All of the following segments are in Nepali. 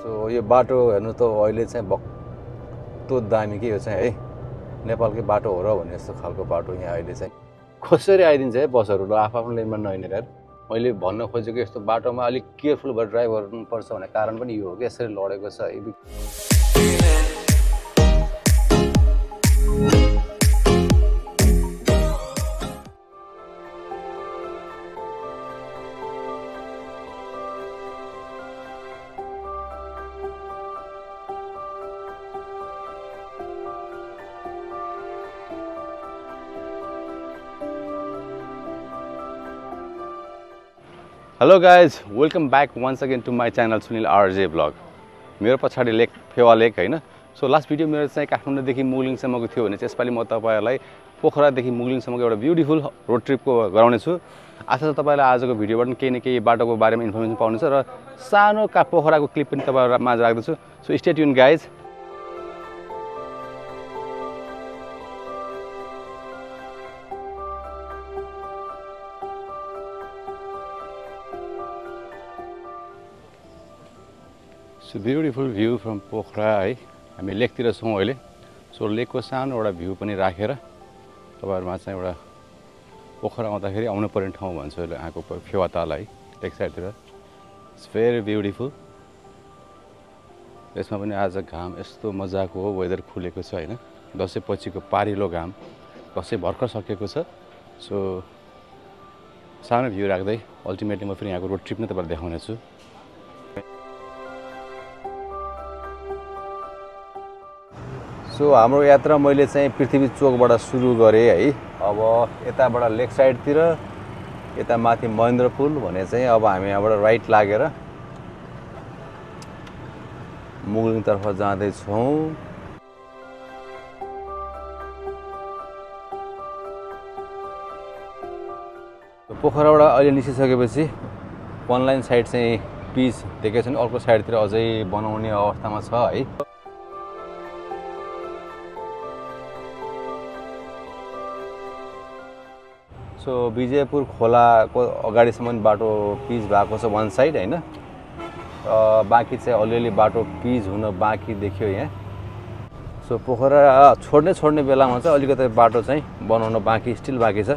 सो यो बाटो हेर्नु त अहिले चाहिँ भक्तो दामी के यो चाहिँ है नेपालकै बाटो हो र भन्ने जस्तो खालको बाटो यहाँ अहिले चाहिँ कसरी आइदिन्छ है बसहरू ल आफ्नो लेनमा नहिँडेर मैले भन्न खोजेको यस्तो बाटोमा अलिक केयरफुल भएर ड्राइभ गर्नुपर्छ भन्ने कारण पनि यो हो कि यसरी लडेको छ hello guys welcome back once again to my channel Sunil RJ vlog मेरो पछाडि लेक फेवा लेक होइन सो लास्ट भिडियो मेरो चाहिँ काठमाडौँदेखि मुगलिङसम्मको थियो भने चाहिँ यसपालि म तपाईँहरूलाई पोखरादेखि मुगलिङसम्मको एउटा ब्युटिफुल रोड ट्रिपको गराउने छु आशा छ तपाईँलाई आजको भिडियोबाट केही न केही बाटोको बारेमा इन्फर्मेसन पाउनुहुन्छ र सानो पोखराको क्लिप पनि तपाईँहरू माझ राख्दछु so stay tune guys so beautiful view from Pokhara है हामी लेकतिर छौँ अहिले सो लेकको सानो एउटा भ्यू पनि राखेर तपाईँहरूमा चाहिँ एउटा पोखरा आउँदाखेरि आउनु पर्ने ठाउँ भन्छु अहिले आएको फेवा ताल है लेक साइडतिर इट्स भेरी ब्युटिफुल यसमा पनि आज घाम यस्तो मजाको हो वेदर खुलेको छ होइन दसैँ पछिको पारिलो घाम दसैँ भर्खर सकेको छ सो सानो भ्यू राख्दै अल्टिमेटली म फेरि यहाँको रोड ट्रिप नै तपाईँलाई देखाउने छु सो हाम्रो यात्रा मैले चाहिँ पृथ्वी चोकबाट सुरु गरेँ है अब यताबाट लेक साइडतिर यता माथि महेन्द्र पुल भने चाहिँ अब हामी यहाँबाट राइट लागेर मुगलिङतर्फ जाँदैछौँ पोखराबाट अहिले निस्किसकेपछि पनलाइन साइड चाहिँ पिच देखेको छ नि अर्को साइडतिर अझै बनाउने अवस्थामा छ है सो विजयपुर खोलाको अगाडिसम्म बाटो पिच भएको छ वान साइड होइन बाँकी चाहिँ अलिअलि बाटो पिच हुन बाँकी देखियो यहाँ सो पोखरा छोड्ने बेलामा चाहिँ अलिकति बाटो चाहिँ बनाउन बाँकी स्टिल बाँकी छ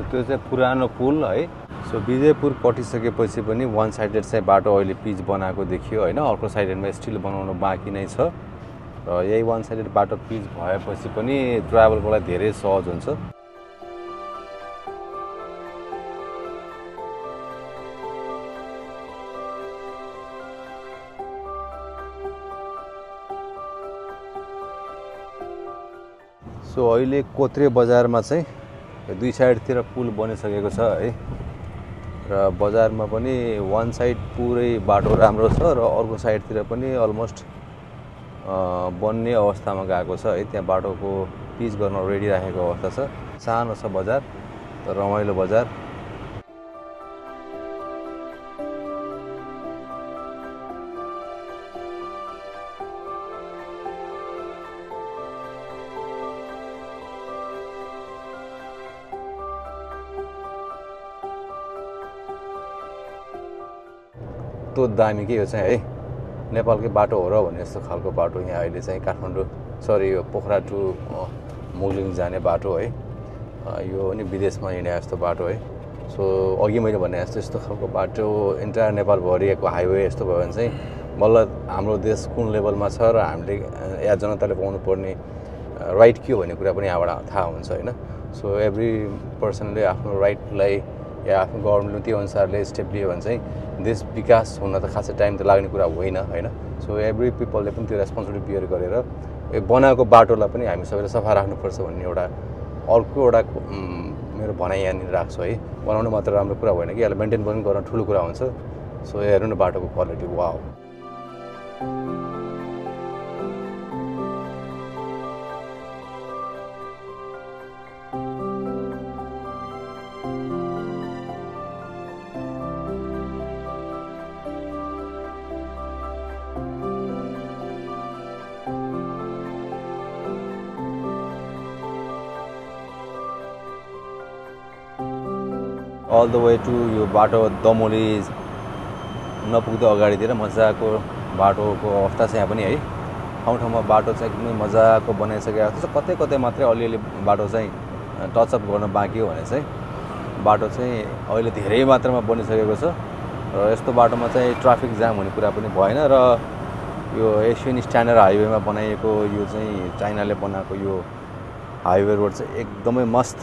त्यो चाहिँ पुरानो पुल है सो विजयपुर कटिसकेपछि पनि वान साइडेड चाहिँ बाटो अहिले पिच बनाएको देखियो होइन अर्को साइडेडमा स्टिल बनाउनु बाँकी नै छ र यही वान साइडेड बाटो पिच भएपछि पनि ट्राभलको लागि धेरै सहज हुन्छ सो अहिले कोत्रे बजारमा चाहिँ दुई साइडतिर पुल बनिसकेको छ है र बजारमा पनि वान साइड पुरै बाटो राम्रो छ र अर्को साइडतिर पनि अलमोस्ट बन्ने अवस्थामा गएको छ है त्यहाँ बाटोको पिच गर्न रेडी राखेको अवस्था छ सानो छ बजार रमाइलो बजार तो दामी के यो चाहिँ है नेपालकै बाटो हो र भन्ने जस्तो खालको बाटो यहाँ अहिले चाहिँ काठमाडौँ सरी यो पोखरा टु मुगलिङ जाने बाटो है यो पनि विदेशमा हिँडे जस्तो बाटो है सो अघि मैले भने जस्तो यस्तो खालको बाटो इन्टायर नेपालभरिको हाइवे यस्तो भयो भने चाहिँ बल्ल हाम्रो देश कुन लेभलमा छ र हामीले या जनताले पाउनुपर्ने राइट के हो भन्ने कुरा पनि यहाँबाट थाहा हुन्छ होइन सो एभ्री पर्सनले आफ्नो राइटलाई या आफ्नो गभर्मेन्टले त्यो अनुसारले स्टेप लियो भने चाहिँ देश विकास हुन त खासै टाइम त लाग्ने कुरा होइन होइन सो एभ्री पिपलले पनि त्यो रेस्पोन्सिबिलिटी बियर गरेर बनाएको बाटोलाई पनि हामी सबैले सफा राख्नुपर्छ भन्ने एउटा अर्को एउटा मेरो भनाइ यहाँनिर राख्छु है बनाउनु मात्र राम्रो कुरा होइन कि यसलाई मेन्टेन पनि गर्न ठुलो कुरा हुन्छ सो हेर्नु न बाटोको quality wow all the way to यो बाटो दमोली नपुग्दो अगाडितिर मजाको बाटोको अवस्था छ यहाँ पनि है। ठाउँ ठाउँमा बाटो चाहिँ एकदमै मजाको बनाइसकेको छ। कतै कतै मात्रै अलिअलि बाटो चाहिँ टचअप गर्न बाँकी हो भने चाहिँ बाटो चाहिँ अहिले धेरै मात्रामा बनिसकेको छ र यस्तो बाटोमा चाहिँ ट्राफिक जाम हुने कुरा पनि भएन र यो एसियन स्ट्यान्डर्ड हाइवेमा बनाइएको यो चाहिँ चाइनाले बनाएको यो हाइवे रोड चाहिँ एकदमै मस्त।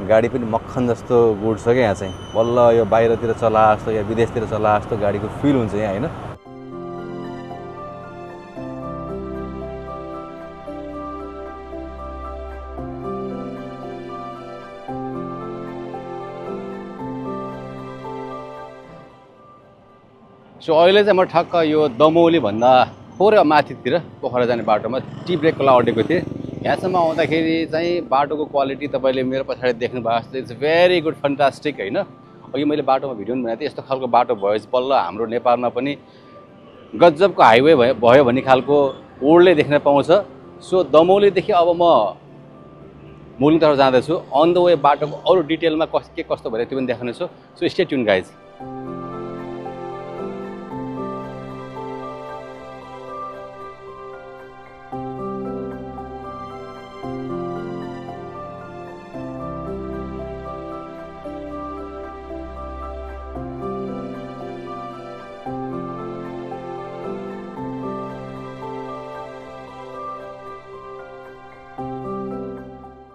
गाडी पनि मक्खन जस्तो गुड्छ क्या यहाँ चाहिँ। बल्ल यो बाहिरतिर चला जस्तो या विदेशतिर चला जस्तो गाडीको फिल हुन्छ यहाँ हैन। सो अहिले चाहिँ म ठक्क यो दमौली भन्दा थोरै माथितिर पोखरा जाने बाटोमा टी ब्रेकको लागि अडेको थिएँ। यहाँसम्म आउँदाखेरि चाहिँ बाटोको क्वालिटी तपाईँले मेरो पछाडि देख्नु भएको जस्तो इट्स भेरी गुड फन्टास्टिक हैन। अघि मैले बाटोमा भिडियो पनि बनाएको थिएँ। यस्तो खालको बाटो भएपछि बल्ल हाम्रो नेपालमा पनि गजबको हाइवे भयो भन्ने खालको ओडले देख्न पाउँछ। सो दमौलीदेखि अब म मुलुङतर्फ जाँदैछु। अन द वे बाटोको अरू डिटेलमा के कस्तो भएर त्यो पनि देखाउनेछु। So stay tune guys.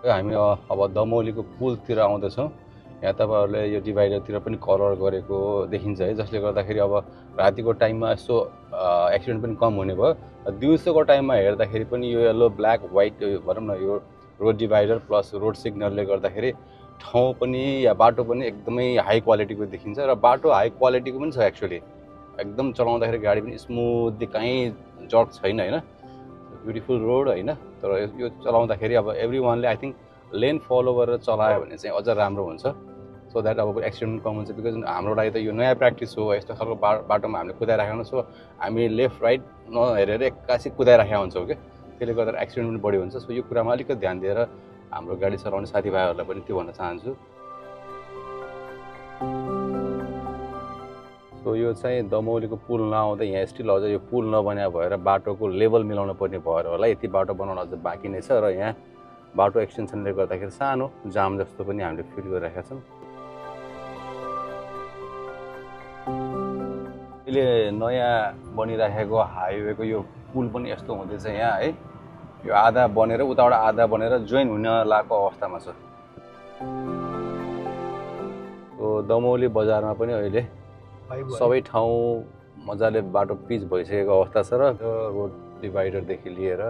हामी अब दमौलीको पुलतिर आउँदैछौँ। यहाँ तपाईँहरूले यो डिभाइडरतिर पनि कलर गरेको देखिन्छ है, जसले गर्दाखेरि अब रातिको टाइममा यसो एक्सिडेन्ट पनि कम हुने भयो। दिउँसोको टाइममा हेर्दाखेरि पनि यो येल्लो ब्ल्याक व्हाइट भनौँ न यो रोड डिभाइडर प्लस रोड सिग्नलले गर्दाखेरि ठाउँ पनि या बाटो पनि एकदमै हाई क्वालिटीको देखिन्छ र बाटो हाई क्वालिटीको पनि छ एक्चुअली। एकदम चलाउँदाखेरि गाडी पनि स्मुथली कहीँ जर्क छैन हैन। ब्युटिफुल रोड हैन। तर यो चलाउँदाखेरि अब एभ्री वानले आई थिङ्क लेन फलो गरेर चलायो भने चाहिँ अझ राम्रो हुन्छ। सो द्याट अब एक्सिडेन्ट कम हुन्छ। बिकज हाम्रो लागि त यो नयाँ प्र्याक्टिस हो। यस्तो खालको बाटोमा हामीले कुदाइराखेको सो हामी लेफ्ट राइट नहेरेर एक्कासी कुदाइराखेका हुन्छौँ क्या। त्यसले गर्दा एक्सिडेन्ट पनि बढी हुन्छ। सो यो कुरामा अलिकति ध्यान दिएर हाम्रो गाडी चलाउने साथीभाइहरूलाई पनि त्यो भन्न चाहन्छु। सो यो चाहिँ दमौलीको पुल नआउँदै यहाँ स्टिल अझ यो पुल नबन्या भएर बाटोको लेभल मिलाउनु पर्ने भएर होला यति बाटो बनाउन अझ बाँकी नै छ र यहाँ बाटो एक्सटेन्सनले गर्दाखेरि सानो जाम जस्तो पनि हामीले फिल गरिरहेका छौँ। अहिले नयाँ बनिरहेको हाइवेको यो पुल पनि यस्तो हुँदैछ यहाँ है। यो आधा बनेर उताबाट आधा बनेर जोइन हुन लागेको अवस्थामा छ। सो दमौली बजारमा पनि अहिले सबै ठाउँ मजाले बाटो पिच भइसकेको अवस्था छ र रोड डिभाइडरदेखि लिएर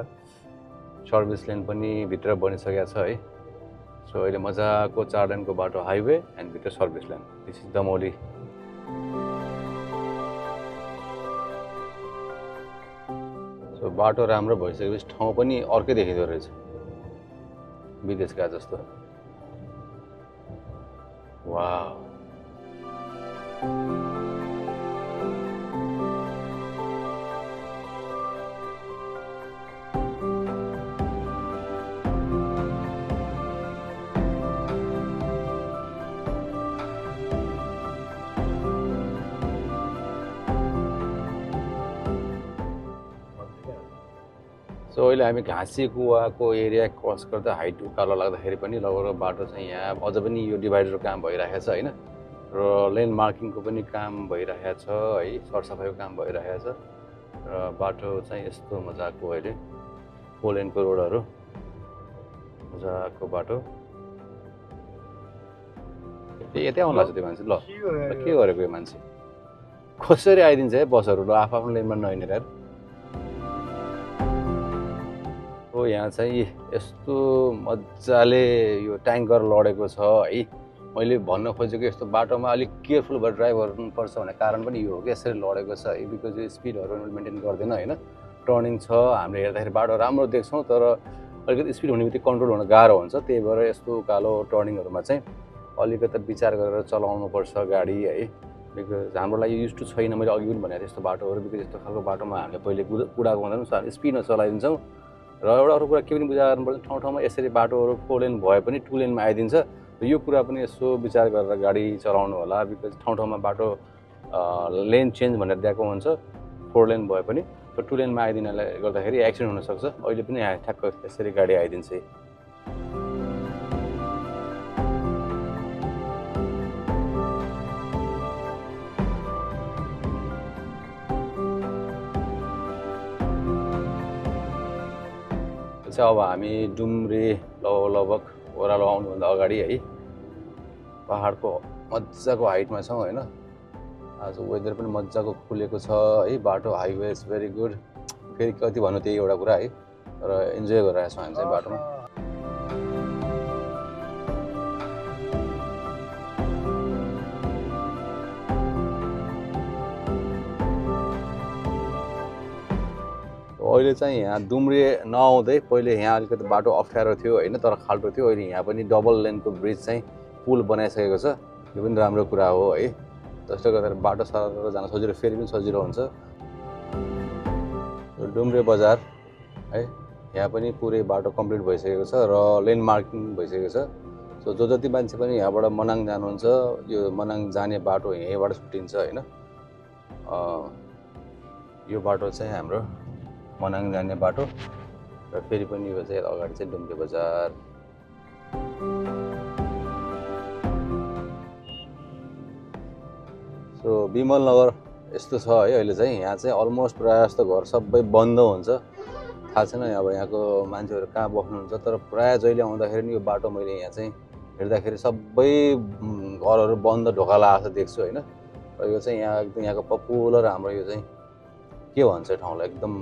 सर्भिस लेन पनि भित्र बनिसकेको छ है। सो अहिले मजाको 4 लेनको बाटो हाइवे एन्ड भित्र service lane. This is Damauli. So बाटो राम्रो भइसकेपछि ठाउँ पनि अर्कै देखिँदो रहेछ विदेशका जस्तो। वाउ। सो अहिले हामी घाँसी कुवाको एरिया क्रस गर्दा हाइट उकालो लाग्दाखेरि पनि लगभग बाटो चाहिँ यहाँ अझ पनि यो डिभाइडरको काम भइरहेको छ हैन। र लेन मार्किङको पनि काम भइरहेको छ है। सरसफाइको काम भइरहेको छ र बाटो चाहिँ यस्तो मजाको अहिले 4 लेनको रोडहरू मजाको बाटो। यतै आउनु लाग्छ त्यो मान्छे। ल के गरेको यो मान्छे कसरी आइदिन्छ है बसहरू। ल आफ्नो लेनमा नहिँडेर यार। हो यहाँ चाहिँ यस्तो मजाले यो ट्याङ्कर लडेको छ है। मैले भन्न खोजेको यस्तो बाटोमा अलिक केयरफुल भएर ड्राइभ गर्नुपर्छ भन्ने कारण पनि यो हो कि यसरी लडेको छ है। बिकज यो स्पिडहरू मेन्टेन गर्दैन हैन। टर्निङ छ हामीले हेर्दाखेरि बाटो राम्रो देख्छौँ तर अलिकति स्पिड हुने बित्तिकै कन्ट्रोल हुन गाह्रो हुन्छ। त्यही भएर यस्तो कालो टर्निङहरूमा चाहिँ अलिकति विचार गरेर चलाउनुपर्छ गाडी है। बिकज हाम्रो लागि युज टु छैन। मैले अघि पनि भनेको थिएँ यस्तो बाटोहरू। बिकज यस्तो खालको बाटोमा हामीले पहिले कुदाएको हुँदैन। सो हामी स्पिडमा चलाइदिन्छौँ र एउटा अरू कुरा के पनि विचार गर्नुपर्छ। ठाउँ ठाउँमा यसरी बाटोहरू 4 लेन भए पनि 2 लेनमा आइदिन्छ। र यो कुरा पनि यसो विचार गरेर गाडी चलाउनु होला। बिकज ठाउँ ठाउँमा बाटो लेन चेन्ज भनेर दिएको हुन्छ 4 लेन भए पनि त्यो 2 लेनमा आइदिनाले गर्दाखेरि एक्सिडेन्ट हुनसक्छ अहिले पनि यहाँ ठ्याक्क यसरी गाडी आइदिन्छ अब हामी डुम्रे लगभग ओह्रालो आउनुभन्दा अगाडि है पहाडको मजाको हाइटमा छौँ होइन आज वेदर पनि मजाको खुलेको छ है बाटो हाइवे इज भेरी गुड फेरि कति भन्नु त्यही एउटा कुरा है तर इन्जोय गरिरहेको छौँ हामी चाहिँ बाटोमा अहिले चाहिँ यहाँ डुम्रे नआउँदै पहिले यहाँ अलिकति बाटो अप्ठ्यारो थियो होइन तर खाल्टो थियो अहिले यहाँ पनि डबल लेनको ब्रिज चाहिँ पुल बनाइसकेको छ यो पनि राम्रो कुरा हो है जसले गर्दा बाटो सर जान सजिलो फेरि पनि सजिलो हुन्छ डुम्रे बजार है यहाँ पनि पुरै बाटो कम्प्लिट भइसकेको छ र लेन मार्किङ भइसकेको छ सो जति मान्छे पनि यहाँबाट मनाङ जानुहुन्छ यो मनाङ जाने बाटो यहीँबाट छुट्टिन्छ होइन यो बाटो चाहिँ हाम्रो मनाङ जाने बाटो र फेरि पनि यो चाहिँ अगाडि चाहिँ डुम्रे बजार सो विमल नगर यस्तो छ है अहिले चाहिँ यहाँ चाहिँ अलमोस्ट प्रायः जस्तो घर सबै बन्द हुन्छ थाहा छैन अब यहाँको मान्छेहरू कहाँ बस्नुहुन्छ तर प्रायः जहिले आउँदाखेरि नि यो बाटो मैले यहाँ चाहिँ हेर्दाखेरि सबै घरहरू बन्द ढोका लगाएको देख्छु होइन र यो चाहिँ यहाँ एकदम यहाँको पपुलर हाम्रो यो चाहिँ के भन्छ ठाउँलाई एकदम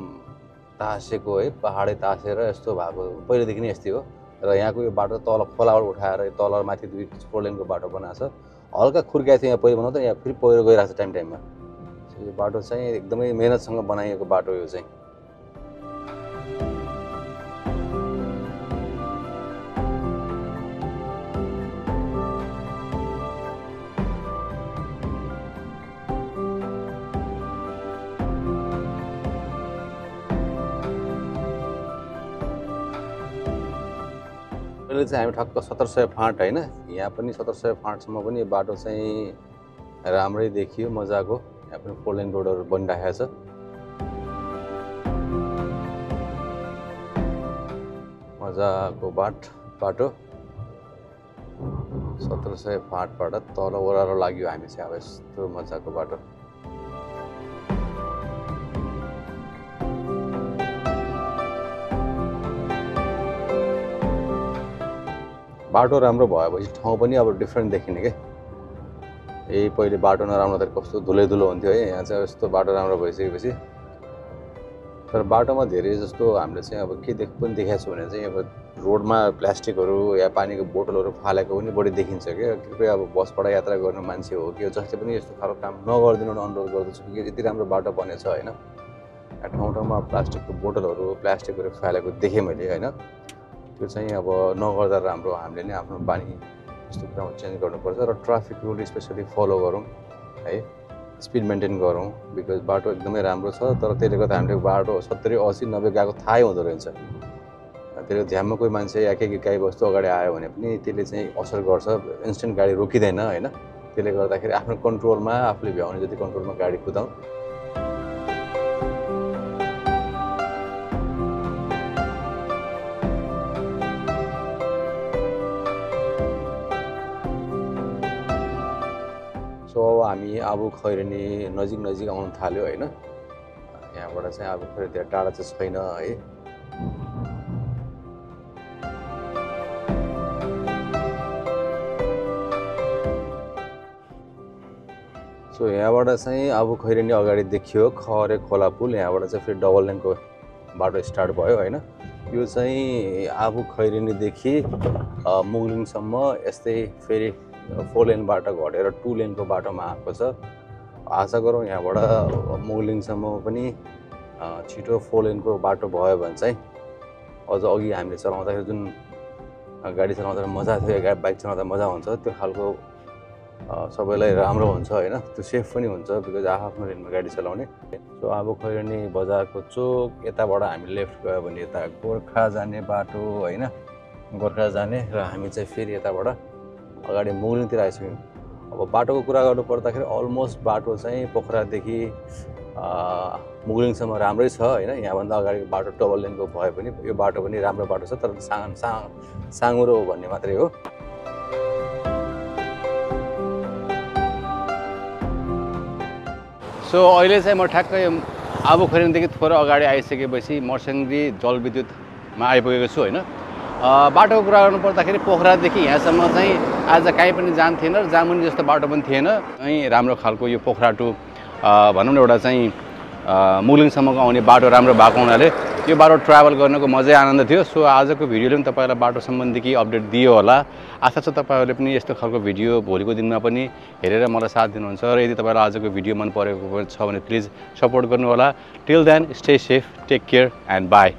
तासेको है पहाडै तासेर यस्तो भएको पहिलेदेखि नै यस्तै हो र यहाँको यो बाटो तल खोलाबाट उठाएर तल माथि 4 लेनको बाटो बनाएको छ हल्का खुर्किएको थियो यहाँ पहिरो बनाउँदा यहाँ फेरि पहिरो गइरहेको छ टाइममा यो बाटो चाहिँ एकदमै मेहनतसँग बनाइएको बाटो यो चाहिँ अहिले चाहिँ हामी ठक्क 1700 फाँट होइन यहाँ पनि 1700 फाँटसम्म पनि यो बाटो चाहिँ राम्रै देखियो मजाको यहाँ पनि 4 लेन रोडहरू बनिरहेको छ मजाको बाटो 1700 फाँटबाट तल ओह्रालो लाग्यो हामी चाहिँ अब यस्तो मजाको बाटो बाटो राम्रो भएपछि ठाउँ पनि अब डिफ्रेन्ट देखिने के यही पहिले बाटो नराम्रो त कस्तो धुलै धुलो हुन्थ्यो है यहाँ चाहिँ यस्तो बाटो राम्रो भइसकेपछि तर बाटोमा धेरै जस्तो हामीले चाहिँ अब के पनि देखाएको छु भने चाहिँ अब रोडमा प्लास्टिकहरू या पानीको बोतलहरू फालेको पनि बढी देखिन्छ क्या कृपया अब बसबाट यात्रा गर्ने मान्छे हो कि जसले पनि यस्तो खालको काम नगरिदिनु अनुरोध गर्दछु कि यति राम्रो बाटो बनेछ होइन ठाउँ ठाउँमा प्लास्टिकको बोतलहरू प्लास्टिकहरू फालेको देखेँ मैले होइन त्यो चाहिँ अब नगर्दा राम्रो हामीले नै आफ्नो बानी यस्तो कुरामा चेन्ज गर्नुपर्छ र ट्राफिक रुल स्पेसली फलो गरौँ है स्पिड मेन्टेन गरौँ बिकज बाटो एकदमै राम्रो छ तर त्यसले गर्दा हामीले बाटो 70 80 90 गएको थाहै हुँदो रहेछ त्यसले ध्यानमा कोही मान्छे या के गाई बस्तु अगाडि आयो भने पनि त्यसले चाहिँ असर गर्छ इन्स्टेन्ट गाडी रोकिँदैन होइन त्यसले गर्दाखेरि आफ्नो कन्ट्रोलमा आफूले भ्याउने जति कन्ट्रोलमा गाडी कुदाउँ सो हामी आबु खैरेनी नजिक आउन थाल्यो होइन यहाँबाट चाहिँ आबु खैरेनी धेरै टाढा चाहिँ छैन है सो यहाँबाट चाहिँ आबु खैरेनी अगाडि देखियो खरे खोला पुल यहाँबाट चाहिँ फेरि डबल लेनको बाटो स्टार्ट भयो होइन यो चाहिँ आबु खैरेनीदेखि मुगलिङसम्म यस्तै फेरि 4 लेनबाट घटेर 2 लेनको बाटोमा आएको छ आशा गरौँ यहाँबाट मुगलिङसम्म पनि छिटो 4 लेनको बाटो भयो भने चाहिँ अझ अघि हामीले चलाउँदाखेरि जुन गाडी चलाउँदा मजा थियो बाइक चलाउँदा मजा हुन्छ त्यो खालको सबैलाई राम्रो हुन्छ होइन त्यो सेफ पनि हुन्छ बिकज आफ्नो लेनमा गाडी चलाउने सो आबु खैरेनी बजारको चोक यताबाट हामी लेफ्ट गयो भने यता गोर्खा जाने बाटो होइन गोर्खा जाने र हामी चाहिँ फेरि यताबाट अगाडि मुगलिङतिर आइसक्यौँ अब बाटोको कुरा गर्नु पर्दाखेरि अलमोस्ट बाटो चाहिँ पोखरादेखि मुगलिङसम्म राम्रै छ हैन। यहाँभन्दा अगाडिको बाटो डबल लेनको भए पनि यो बाटो पनि राम्रो बाटो छ, तर साँघुरो हो भन्ने मात्रै हो। सो अहिले चाहिँ म ठ्याक्कै आबुखोरेनदेखि थोरै अगाडि आइसकेपछि मर्स्याङ्दी जलविद्युतमा आइपुगेको छु हैन। बाटोको कुरा गर्नु पर्दाखेरि पोखरादेखि यहाँसम्म चाहिँ आज कहीँ पनि जाम थिएन र जामुनी जस्तो बाटो पनि थिएन। यहीँ राम्रो खालको यो पोखरा टु भनौँ न एउटा चाहिँ मुगलिङसम्मको आउने बाटो राम्रो भएको हुनाले यो बाटो ट्राभल गर्नको मजै आनन्द थियो। सो आजको भिडियोले पनि तपाईँलाई बाटो सम्बन्धी केही अपडेट दियो होला। आशा छ तपाईँहरूले पनि यस्तो खालको भिडियो भोलिको दिनमा पनि हेरेर मलाई साथ दिनुहुन्छ र यदि तपाईँलाई आजको भिडियो मन परेको छ भने प्लिज सपोर्ट गर्नु होला। Till then stay safe, take care and by.